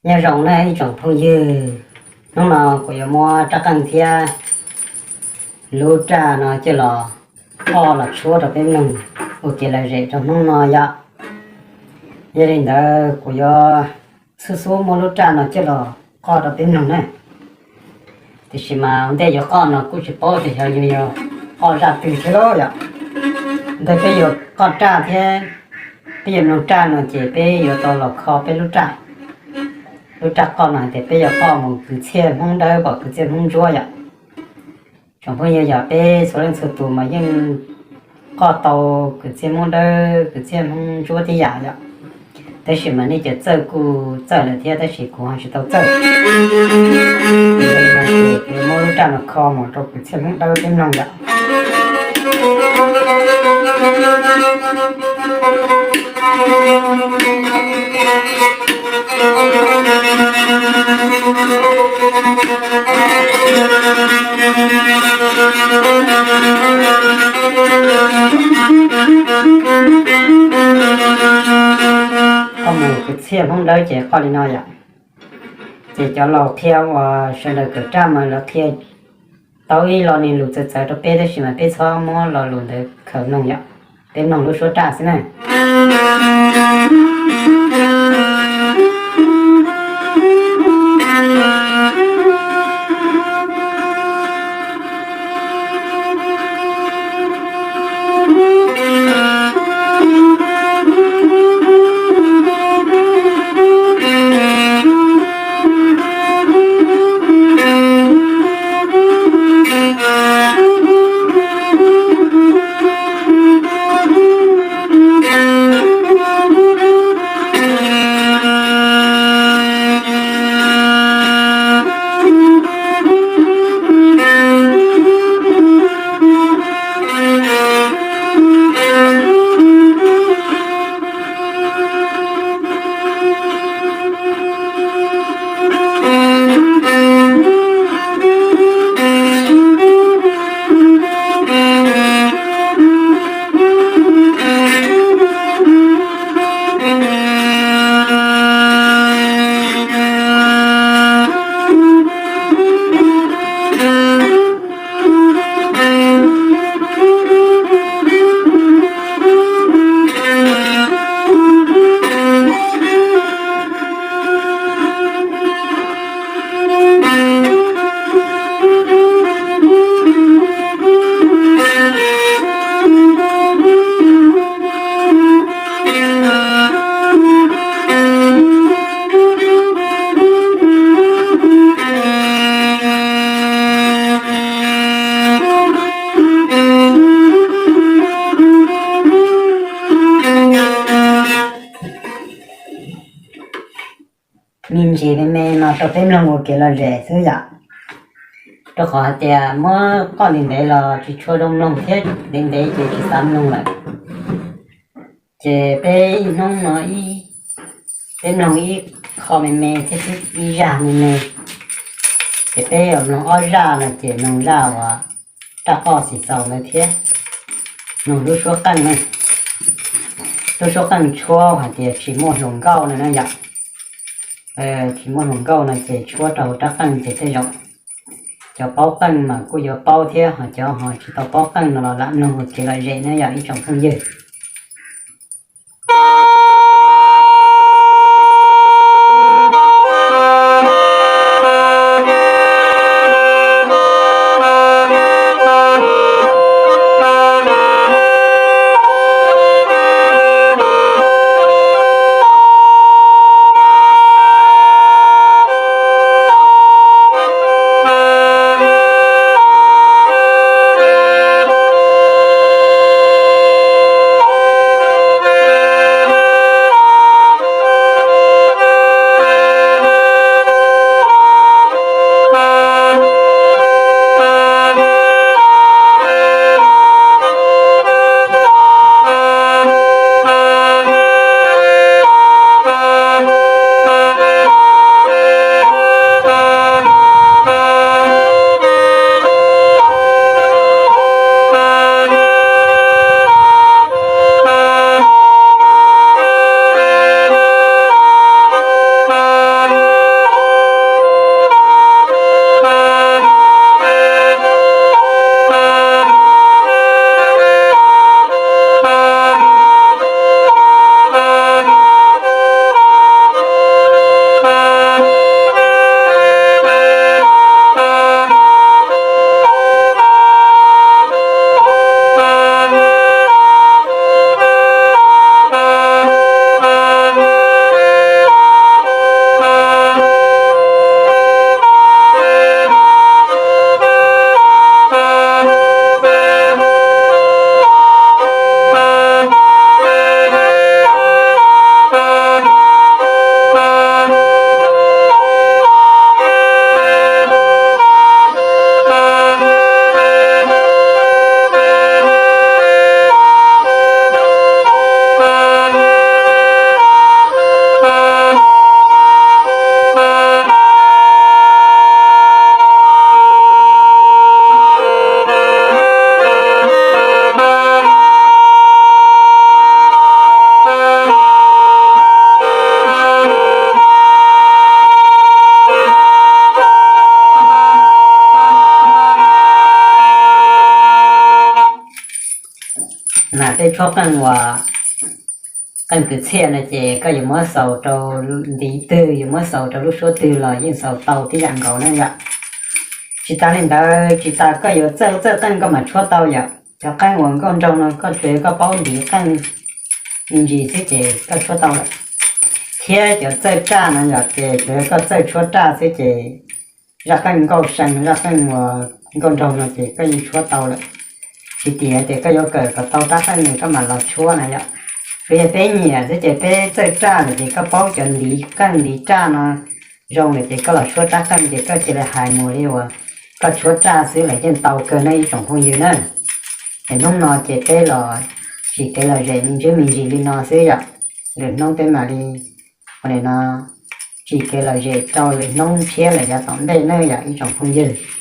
Nyob zoo nawb ib tsoom phooj ywg, hnub no kuv yuav muab rab qeej thiab lub raj no coj los qoj los tshuab rau peb mloog ua kev lom zem rau hnub no yom. Yog li ntawd kuv yuav xub xub muab lub raj no coj los qoj rau peb mloog na. Tiam sis mas ua ntej yuav qoj no kuj tsis paub tias xyov yuav qoj zaj twg thiab lauj yom. Ntawd peb yuav qoj raj thiab peb yuav mloog raj no ces peb yuav tau los kho peb lub raj. Lub raj qoj no hais tias peb yuav qoj mus kwv txhiaj Hmoob Dawb pom kwv txhiaj Hmoob Ntsuab yom. Tsoom phooj ywg, yog peb txhua leej txhua tus mas yeej qoj tau kwv txhiaj Hmoob Dawb kwv txhiaj Hmoob Ntsuab tib yam yom. Tab sis mas nej cov txawj kuj txawj lawm thiab tab sis kuv ho tsis tau txawj. Kuv muab lub raj no kho mus rau kwv txhiaj Hmoob Dawb peb mloog yom. Qoj mus kwv txhiaj Hmoob Dawb ces qoj li no yom. Ces cov laus qhia uas sawv daws kawm raj mas lawv qhia tau ib lo lus txawv txawv rau peb tab sis mas peb txhob muab lo lus ntawd khaws mloog yom. Peb mloog lub suab raj xwb na. Me ntsis me me no rau peb mloog ua kev lom zem xwb yom. Rau qhov hais tias muab qoj ntev ntev los tsis tshua zoo mloog thiab ntev ntev ces tsis xav mloog lawm. Ces peb ib hnub no peb mloog ib qho me me thiab ib zaj me me. Ces peb yuav mloog ob zaj no ces mloog zaj uas raj qoj xim xaus ntawd thiab mloog lub suab qeej, lub suab qeej tshuab hais tias tsis muaj hluas nkauj no na yom. Tsis muaj hluas nkauj no ces tshuab rau rab qeej ces tej zaum cov paub qeej mas kuj yuav paub thiab ho cov ho tsis tau paub qeej no los lam mloog ua kev lom zem na yom ib tsoom phooj ywg. Peb tshuab qeej uas qeej kwv txhiaj no ces koj yuav muab xaus rau ntiv twg, yuav muab xaus rau lub suab twg los yeej xaus tau tib yam nkaus na yom. Tsis tas li ntawd, tsis tas koj yuav txawj txawj qeej koj mam tshuab tau yom. Cov qeej uas nkauj nraug no koj tsuas yog koj paub ntiv qeej me ntsis xwb ces koj tshuab tau lawm. Thiab cov txawj raj no yom, ces tsuas yog koj txawj tshuab raj xwb ces zaj qeej nkauj see, zaj qeej uas nkauj nraug no ces koj yeej tshuab tau lawm. Tsis tas tias koj yuav kawm kom tau rab qeej no koj mam los tshuab na yom. Tsuas yog peb nyiam xwb ces peb txawj raj lawm ces koj paub cov ntiv qeej ntiv raj no zoo lawm ces koj los tshuab rab qeej ces koj cia li hais mus li uas koj tshuab raj xwb los yeej tau kawg na ib tsoom phooj ywg na. Es hnub no ces peb los tsim kev lom zem me ntsis me ntsis li no xwb yom. Lwm hnub peb mam li ua li no, tsim kev lom zem rau lwm hnub tshiab lawm yav tom ntej na yom ib tsoom phooj ywg.